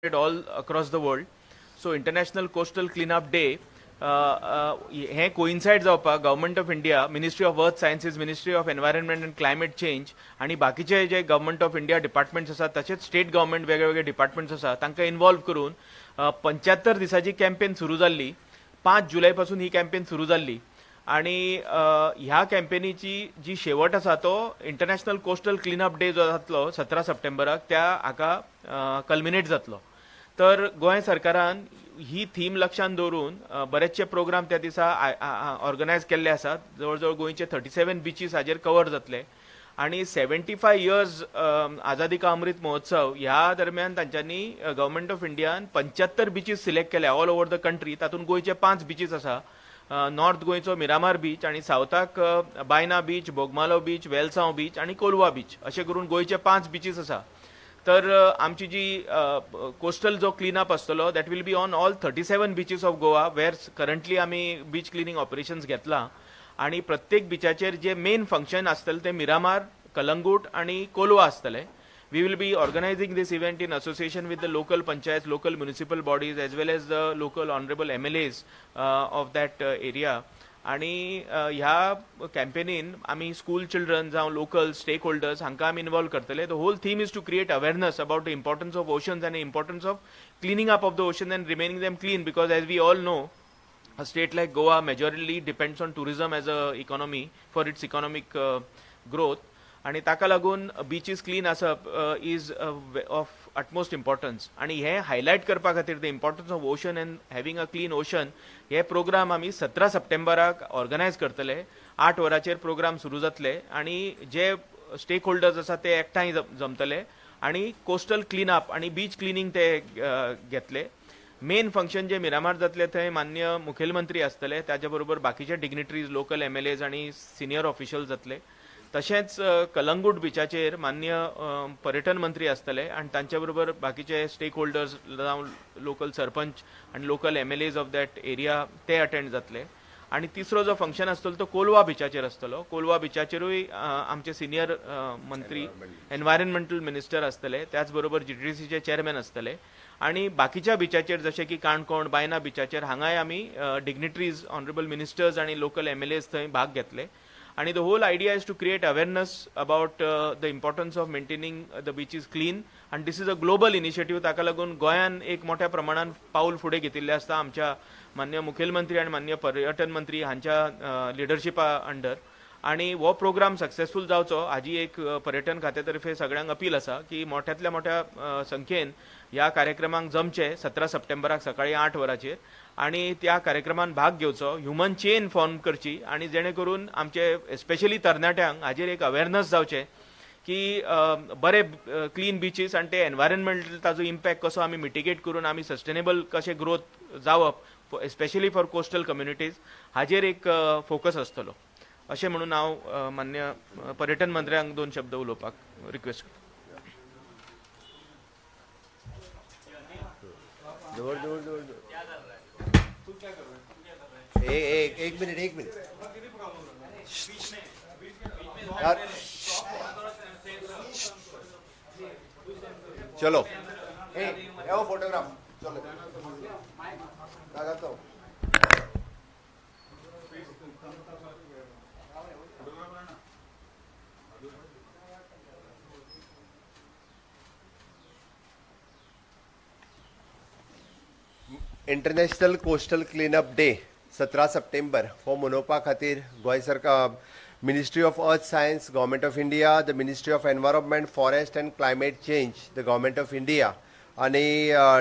All across the world. So International Coastal Cleanup Day हें कोइन्सायड जावपाक Government of India, Ministry of Earth Sciences, Ministry of Environment and Climate Change आनी बाकीचे जे government of India departments आसात, तशेंच state government वेगळे वेगळे departments आसा, तांकां इन्वॉल्व करून 75 दिसाची कॅम्पेन सुरू जाल्ली. 5 जुलय पासून ही कॅम्पेन सुरू जाल्ली आणि ह्या कॅम्पेनीची जी शेवट आसा तो इंटरनॅशनल कोस्टल क्लिनअप डे जो जातलो 17 सप्टेंबराक, त्या हाका कल्मिनेट जातलो. तर गोंय सरकारान ही थीम लक्षांत दवरून बरेचशे प्रोग्राम त्या दिसा ऑर्गनायज केल्ले आसात. जवळ जवळ गोंयचे 37 बिचीस हाजेर कवर जातले आणि 75 इयर्स आझादी का अमृत महोत्सव ह्या दरम्यान तांच्यांनी गव्हर्मेंट ऑफ इंडियान 75 बिचीस सिलेक्ट केल्या ऑल ओवर the country. तातूंत गोंयचे 5 बिचीस आसा. नॉर्थ गोंयचो मिरामार बीच आणि सावथाक बायना बीच, बोगमालो बीच, वेलसांव बीच आणि कोलवा बीच, अशें करून गोंयचे 5 बिचीस आसा. तर आमची जी कोस्टल जो क्लिनअप आसतलो that will be on all 37 beaches of Goa, where currently आमी बीच क्लिनींग ऑपरेशन्स घेतला. आणि प्रत्येक बिचाचेर जे मेन फंक्शन आसतलें ते मिरामार, कलंगूट आणि कोलवा आसतले. We will be organizing this event in association with the local panchayats, local municipal bodies, as well as the local honorable MLAs of that area. आणि ह्या कॅम्पेनीन आमी स्कूल चिल्ड्रन जावं लोकल स्टेक होल्डर्स हांकां आमी इन्वॉल्व करतले. The whole theme is to create awareness about the importance of oceans and importance of cleaning up of the ocean and remaining them clean, because as we all know, a state like Goa majorly depends on tourism as a economy for its economic growth. आणि ताका लागून बिचीस clean आसप is of utmost importance. आणि हे highlight करपा खातीर the importance of ocean and having a clean ocean, hey programme आमी 17 सप्टेंबराक organise करतले. 8 वरांचेर प्रोग्राम सुरू जातले आणि जे स्टेक होल्डर्स आसा ते एकठांय जमतले आणि कोस्टल क्लिनअप आणि बीच क्लिनींग ते घेतले. मेन फंक्शन जे मिरामार जातले थंय मान्य मुखेलमंत्री आसतले, ताच्या बरोबर बाकीचे डिग्निटरीज, लोकल एमएलएज आणि सिनियर ऑफिशियल जातले. तशेंच कलंगूट बिचाचेर मान्य पर्यटन मंत्री आसतले आनी तांच्या बरोबर बाकीचे स्टेक होल्डर्स जावं लोकल सरपंच आनी local MLAs of that area ते अटेंड जातले. आनी तिसरो जो फंक्शन आसतलो तो कोलवा बिचाचेर आसतलो. कोलवा बिचाचेरूय आमचे सिनियर मंत्री, एनवायरमेंटल मिनिस्टर आसतले, त्याच बरोबर जीटीडीसीचे चेअरमॅन आसतले. आणि बाकीच्या बिचाचेर जशे की काणकोण, बायना बिचाचेर हांगाय आमी डिग्निटरीज, ऑनरेबल मिनिस्टर्स आनी लोकल एमएलएज थंय भाग घेतले. आणि the whole idea is to create awareness about the importance of maintaining the beaches clean. आणि this is a global initiative. ताका लागून गोंयान एक मोठ्या प्रमाणान पाऊल फुडें घेतिल्लें आसता आमच्या मान्य मुखेलमंत्री आनी मान्य पर्यटन मंत्री हांच्या लिडरशिपा अंडर. आणि हो प्रोग्राम सक्सेसफूल जावचो हाजी एक पर्यटन खात्या तर्फे सगळ्यांक अपील आसा की मोठ्यांतल्या मोठ्या संख्येन ह्या कार्यक्रमाक जमचे 17 सप्टेंबराक सकाळी 8 वरांचेर आणि त्या कार्यक्रमान भाग घेवचो, ह्युमन चेन फॉर्म करची आणि जेणे करून आमचे स्पेशली तरणाट्यांक हाजेर एक अवेरनस जावचें की बरे क्लीन बिचीस आनी ते एनवायरमेंटल ताजो इम्पॅक्ट कसो आमी मिटिगेट करून आमी सस्टेनेबल कशें ग्रोथ जावप, स्पेशली फॉर कोस्टल कम्युनिटीज, हाजेर एक फोकस आसतलो अशें म्हणून हांव मान्य पर्यटन मंत्र्यांक दोन शब्द उलोवपाक रिक्वेस्ट करता. दौड़ दौड़ दौड़ दौड़. एक एक एक मिनट, एक मिनट यार. चलो, ए ओ फोटोग्राफ, चलो लगाता. International coastal cleanup day 17 September हो मनोवपा खातीर गोंय सरकार, Ministry of Earth Science, Government of India, the Ministry of Environment, Forest and Climate Change, the Government of India आनी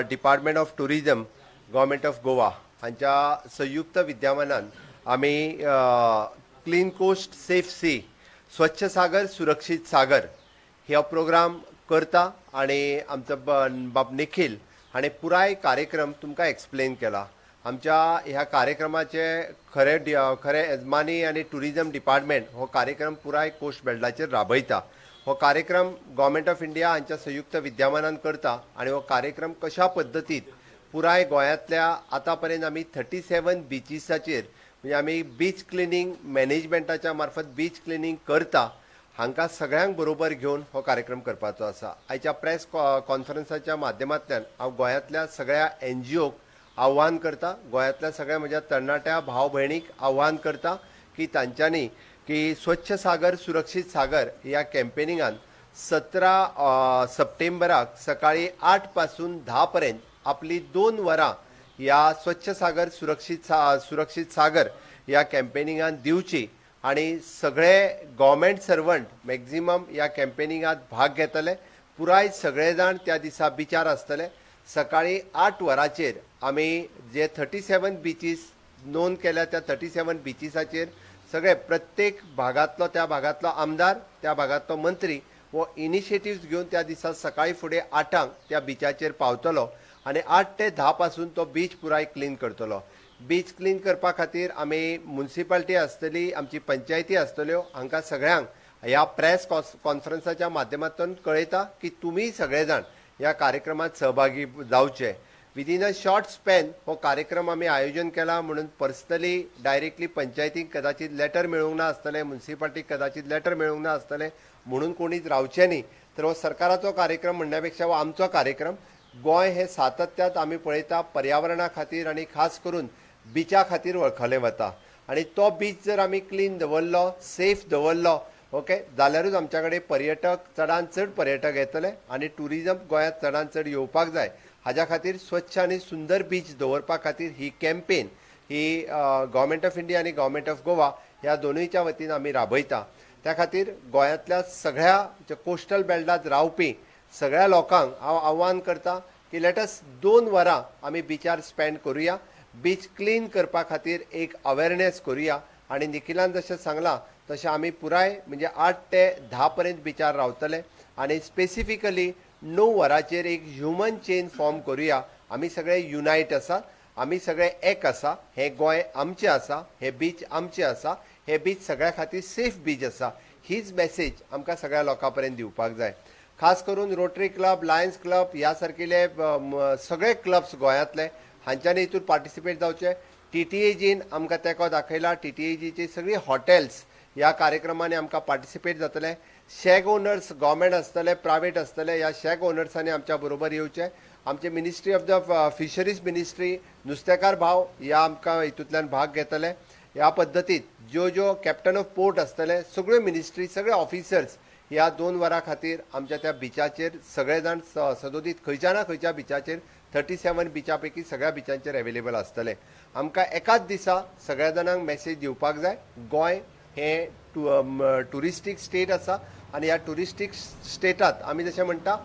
Department of Tourism, Government of Goa हांच्या संयुक्त विद्यमानान आमी clean coast safe C, स्वच्छ सागर सुरक्षीत सागर हो programme करता. आनी आमचो बाब निखील हाणें पुराय कार्यक्रम तुमकां एक्सप्लेन केला. आमच्या ह्या कार्यक्रमाचे खरे येजमानी आनी टुरिजम डिपार्टमेंट हो कार्यक्रम पुराय कोस्ट बेल्टाचेर राबयता. हो कार्यक्रम गव्हर्मेंट ऑफ इंडिया हांच्या संयुक्त विद्यमानान करता आनी हो कार्यक्रम कशा पद्दतीन पुराय गोंयांतल्या आतां पर्यंत आमी 37 बिचीसाचेर, म्हणजे आमी बीच क्लिनींग मॅनेजमेंटाच्या मार्फत बीच क्लिनींग करता. हांकां सगळ्यांक बरोबर घेवन हो कार्यक्रम करपाचो आसा. आयच्या प्रेस कॉन्फरन्साच्या माध्यमांतल्यान हांव गोंयांतल्या सगळ्या एनजीओक आव्हान करता, गोंयांतल्या सगळ्या म्हज्या तरणाट्या भाव भयणीक आव्हान करता की तांच्यांनी की स्वच्छ सागर सुरक्षीत सागर ह्या कॅम्पेनिंगान 17 सप्टेंबराक सकाळी 8 पासून 10 पर्यंत आपली 2 वरां ह्या स्वच्छ सागर सुरक्षीत सागर ह्या कॅम्पेनिंगान दिवची आनी सगळे गव्हर्मेंट सर्वंट मॅक्झिमम ह्या कॅम्पेनिंगात भाग घेतले. पुराय सगळे जाण त्या दिसा बिचार आसतले. सकाळी 8 वरांचेर आमी जे 37 बिचीस नोंद केल्या त्या 37 बिचीसाचेर सगळे प्रत्येक भागांतलो त्या भागांतलो आमदार, त्या भागांतलो मंत्री हो इनिशिएटिव्स घेवन त्या दिसा सकाळी फुडें 8 त्या बिचाचेर पावतलो आनी 8 ते 10 पासून तो बीच पुराय क्लीन करतलो. बीच क्लीन करपा खातीर आमी म्युनिसिपालिटी आसतली, आमची पंचायती आसतल्यो, हांकां सगळ्यांक ह्या प्रेस कॉन्फरन्साच्या माध्यमांतल्यान कळयता की तुमी सगळे जाण ह्या कार्यक्रमात सहभागी जावचे. विदीन अ शॉर्ट स्पॅन हो कार्यक्रम आमी आयोजन केला म्हणून पर्सनली डायरेक्टली पंचायतीक कदाचित लेटर मेळूंक ना आसतलें, म्युनिसिपालिटीक कदाचित लेटर मेळूंक ना आसतलें म्हणून कोणीच रावचें न्ही. तर हो सरकाराचो कार्यक्रम म्हणण्या पेक्षा हो आमचो कार्यक्रम. गोंय हे सातत्यात आमी पळयता पर्यावरणा खातीर आनी खास करून बिचा खातीर वळखलें वता आनी तो बीच जर आमी क्लीन दवरलो, सेफ दवरलो, ओके, जाल्यारूच आमच्या कडेन पर्यटक चडान चड पर्यटक येतले आनी ट्युरिजम गोंयांत चडान चड येवपाक जाय. हाज्या खातीर स्वच्छ आनी सुंदर बीच दवरपा खातीर ही कॅम्पेन ही गव्हर्मेंट ऑफ इंडिया आनी गव्हर्मेंट ऑफ गोवा ह्या दोनूयच्या वतीन आमी राबयता. त्या खातीर गोंयांतल्या सगळ्या कोस्टल बेल्टांत रावपी सगळ्या लोकांक हांव आव्हान करता की let's 2 वरां आमी बिचार स्पेंड करुया, बीच क्लीन करपा खातीर एक अवेरनेस करुया आनी निखिलान जशें सांगलां तशें आमी पुराय म्हणजे 8 ते 10 पर्यंत बिचार रावतले आनी स्पेसिफिकली 9 वरांचेर एक ह्युमन चेन फॉर्म करुया. आमी सगळे युनायट आसा, आमी सगळे एक आसा, हें गोंय आमचें आसा, हें बीच आमचें आसा, हें बीच सगळ्या खातीर सेफ बीच आसा. हीच मॅसेज आमकां सगळ्या लोकां पर्यंत दिवपाक जाय. खास करून रोटरी क्लब, लायन्स क्लब ह्या सारकिले सगळे क्लब्स गोंयांतले हांच्यांनी हितून पार्टिसिपेट जावचें. TTAGन आमकां तेंको दाखयला. TTAGची सगळीं हॉटेल्स ह्या कार्यक्रमांनी आमकां पार्टिसिपेट जातले. शॅक ओनर्स गव्हर्मेंट आसतले, प्रायवेट आसतले, ह्या शॅक ओनर्सांनी आमच्या बरोबर येवचें. आमचे ministry of the fisheries ministry, नुस्तेकार भाव ह्या आमकां हितूंतल्यान भाग घेतले. ह्या पद्दतीत ज्यो ज्यो कॅप्टन ऑफ पोर्ट आसतले, सगळ्यो मिनिस्ट्री, सगळे ऑफिसर्स ह्या 2 वरां खातीर आमच्या त्या बिचाचेर सगळे जाण सदोदीत खंयच्या ना खंयच्या बिचाचेर 37 बिचा पैकी सगळ्या बिचांचेर अवेलेबल आसतले. आमकां एकाच दिसा सगळ्या जाणांक मॅसेज दिवपाक जाय. गोंय हें ट्युरिस्टीक स्टेट आसा आनी ह्या ट्युरिस्टीक स्टेटात आमी जशें म्हणटा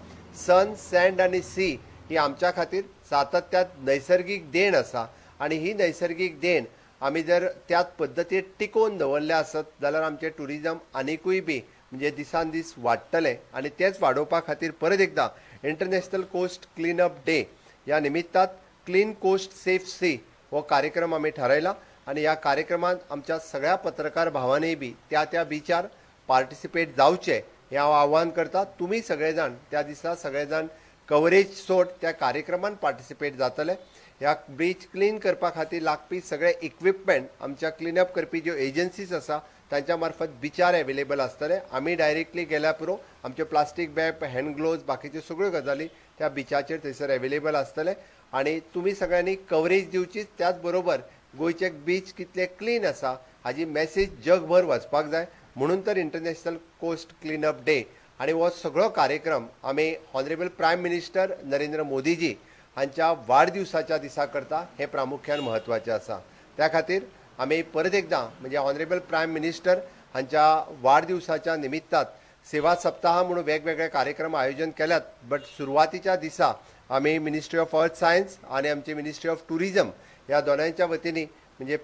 सन, सँड आनी सी ही आमच्या खातीर सातत्यात नैसर्गीक देण आसा आनी ही नैसर्गीक देण आमी जर त्याच पद्दतीन टिकोवन दवरलें आसत जाल्यार आमचें ट्युरिजम आनिकूय बी म्हणजे दिसान दीस वाडटलें आनी तेंच वाडोवपा खातीर परत एकदां इंटरनॅशनल कोस्ट क्लिनअप डे ह्या निमित्तात क्लीन कोस्ट सेफ सी हो कार्यक्रम आमी थारायला आनी ह्या कार्यक्रमांत आमच्या सगळ्या पत्रकार भावांनी बी त्या त्या बिचार पार्टिसिपेट जावचें हें हांव आव्हान करता. तुमी सगळे जाण त्या दिसा सगळे जाण कवरेज सोड त्या कार्यक्रमांत पार्टिसिपेट जातले. ह्या बीच क्लीन करपा खातीर लागपी सगळे इक्विपमेंट आमच्या क्लिनअप करपी ज्यो एजन्सीज आसा तांच्या मार्फत बिचार अवेलेबल आसतले. आमी डायरेक्टली गेल्यार पुरो, आमचे प्लास्टीक बॅग, हँड ग्लोव्ज, बाकीच्यो सगळ्यो गजाली त्या बिचाचेर थंयसर अवेलेबल आसतले आनी तुमी सगळ्यांनी कवरेज दिवची. त्याच बरोबर गोंयचे बीच कितले क्लीन आसा हाजी मॅसेज जगभर वचपाक जाय म्हणून तर इंटरनॅशनल कोस्ट क्लिनअप डे आनी हो सगळो कार्यक्रम आमी honourable prime minister Narendra Modiji हांच्या वाडदिवसाच्या दिसा करता हें प्रामुख्यान म्हत्वाचें आसा. त्या खातीर आमी परत एकदां म्हणजे ऑनरेबल प्रायम मिनिस्टर हांच्या वाडदिवसाच्या निमित्तात सेवा सप्ताह म्हणून वेगवेगळे कार्यक्रम आयोजन केल्यात, बट सुरवातीच्या दिसा आमी मिनिस्ट्री ऑफ अर्थ सायन्स आनी आमची मिनिस्ट्री ऑफ ट्युरिजम ह्या दोनांच्या वतीन म्हणजे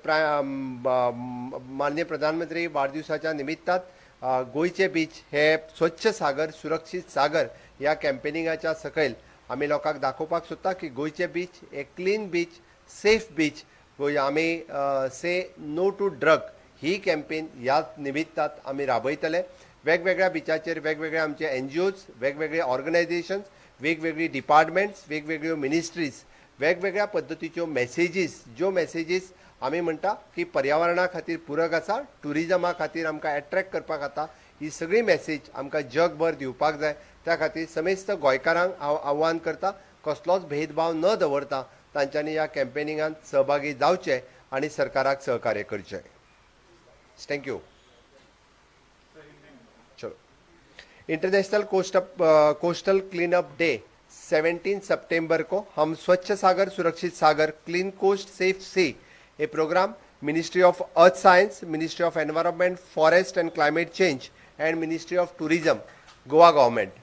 माननीय प्रधानमंत्री वाडदिवसाच्या निमित्तात गोंयचे बीच हे स्वच्छ सागर सुरक्षीत सागर ह्या कॅम्पेनिंगाच्या सकयल आमी लोकांक दाखोवपाक सोदता की गोंयचे बीच हे क्लीन बीच, सेफ बीच. गोंय आमी say no to drug he campaign ह्या निमित्तात आमी राबयतले. वेगवेगळ्या बिचाचेर वेगवेगळे आमचे एनजीओज, वेगवेगळे ऑर्गनायझेशन्स, वेगवेगळी डिपार्टमेंट्स, वेगवेगळ्यो मिनिस्ट्रीज, वेगवेगळ्या पद्दतीच्यो मॅसेजीस, ज्यो मॅसेजीस आमी म्हणटा की पर्यावरणा खातीर पुरक आसा, ट्युरिजमा खातीर आमकां एट्रॅक्ट करपाक जाता, ही सगळी मॅसेज आमकां जगभर दिवपाक जाय. त्या खातीर समेस्त गोंयकारांक हांव आव्हान करता, कसलोच भेदभाव न दवरता तांच्यांनी ह्या कॅम्पेनिंगांत सहभागी जावचे आनी सरकाराक सहकार्य करचें. Thank you. चलो, इंटरनेशनल कोस्टल क्लीनअप डे 17 सितंबर को हम स्वच्छ सागर सुरक्षित सागर, क्लीन कोस्ट सेफ सी, ये programme Ministry of Earth Science, Ministry of Environment, Forest and Climate Change and Ministry of Tourism, Goa Government,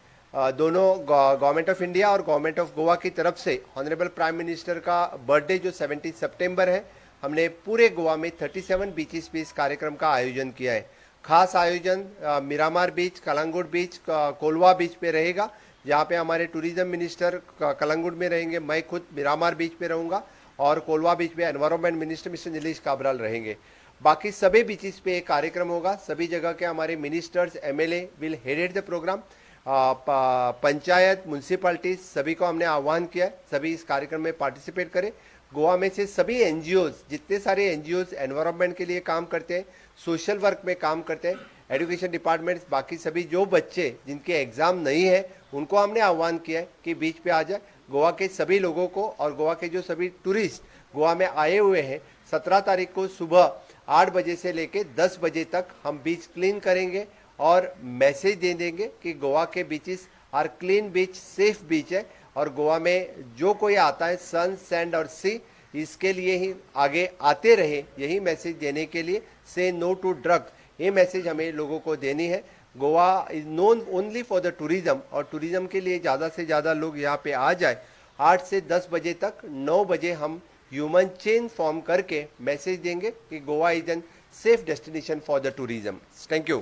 दोनों government of India Aur government of Goa की तरफ से honourable prime minister का birthday जो 17 सितंबर है, हमने पूरे गोवा में 37 beaches pay इस कार्यक्रम का आयोजन किया है. खास आयोजन Miramar beach, Calangute beach, Colva beach pay रहेगा, जहाँ पे हमारे टूरिज्म मिनिस्टर कलंगुट में रहेंगे, मैं खुद मिरामार बीच पे रहूँगा और कोलवा बीच पे environment minister mister Nilesh Cabral रहेंगे. बाकी सभी बीचेस पे एक कार्यक्रम होगा. सभी जगह के हमारे ministers, MLA will headed the programme. Panchayat, municipalities, सभी को हमने आह्वान किया है, सभी इस कार्यक्रम में पार्टिसिपेट करें. गोवा में से सभी एनजीओज, जितने सारे एनजीओज एनवायरमेंट के लिए काम करते हैं, सोशल वर्क में काम करते हैं, एजुकेशन डिपार्टमेंट्स, बाकी सभी जो बच्चे जिनके एग्ज़ाम नहीं है, उनको हमने आह्वान किया है कि बीच पे आ जाए. गोवा के सभी लोगों को और गोवा के जो सभी टूरिस्ट गोवा में आए हुए हैं, 17 तारीख को सुबह 8 बजे से लेके 10 बजे तक हम बीच क्लीन करेंगे और मैसेज दे देंगे कि Goa K beaches are clean beach, safe beach है और गोवा में जो कोई आता है, सन, सैंड और सी, इसके लिए ही आगे आते रहे. यही मैसेज देने के लिए, से नो टू ड्रग, ये मैसेज हमें लोगों को देनी है. Goa is known only for the tourism Aur tourism K लिए ज़्यादा से ज़्यादा लोग यहाँ पे आ जाए. 8 से 10 बजे तक, 9 बजे हम ह्यूमन चेन फॉर्म करके मैसेज देंगे कि Goa is an safe destination for the tourism. Thank you.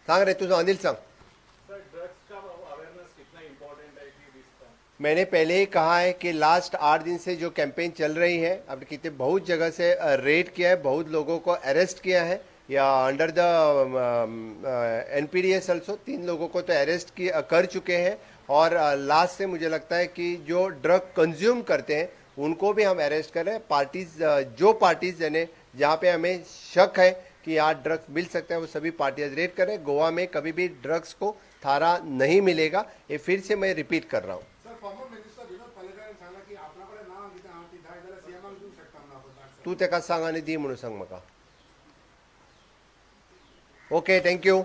सांग रे तुझं, अनिल, सांग. सर, ड्रग्स का अवेयरनेस कितना इम्पोर्टेंट है कि this time? मैंने पहले ही कहा है कि लास्ट 8 दिन से जो कैंपेन चल रही है, अब कितने बहुत जगह से रेड किया है, बहुत लोगों को अरेस्ट किया है या अंडर the NDPS also तीन लोगों को तो अरेस्ट किया, कर चुके हैं और लास्ट से मुझे लगता है कि जो ड्रग कंज्यूम करते हैं, उनको भी हम अरेस्ट कर रहे हैं. पार्टीज, जो पार्टीज यानी जहाँ पे हमें शक है कि यहाँ ड्रग्स मिल सकता है, वो सभी पार्टियां रेड कर रहे हैं. गोवा में कभी भी ड्रग्स को थारा नहीं मिलेगा, ये फिर से मैं रिपीट कर रहा हूँ. Sir, former minister Vinod Palekar सांगला की आपणाकडे नाव कितें आहा ती जाय जाल्यार सीएमाक दिवंक शकता म्हणून आपण. तूं ताका सांग आनी दी म्हणून सांग म्हाका. Okay, thank you.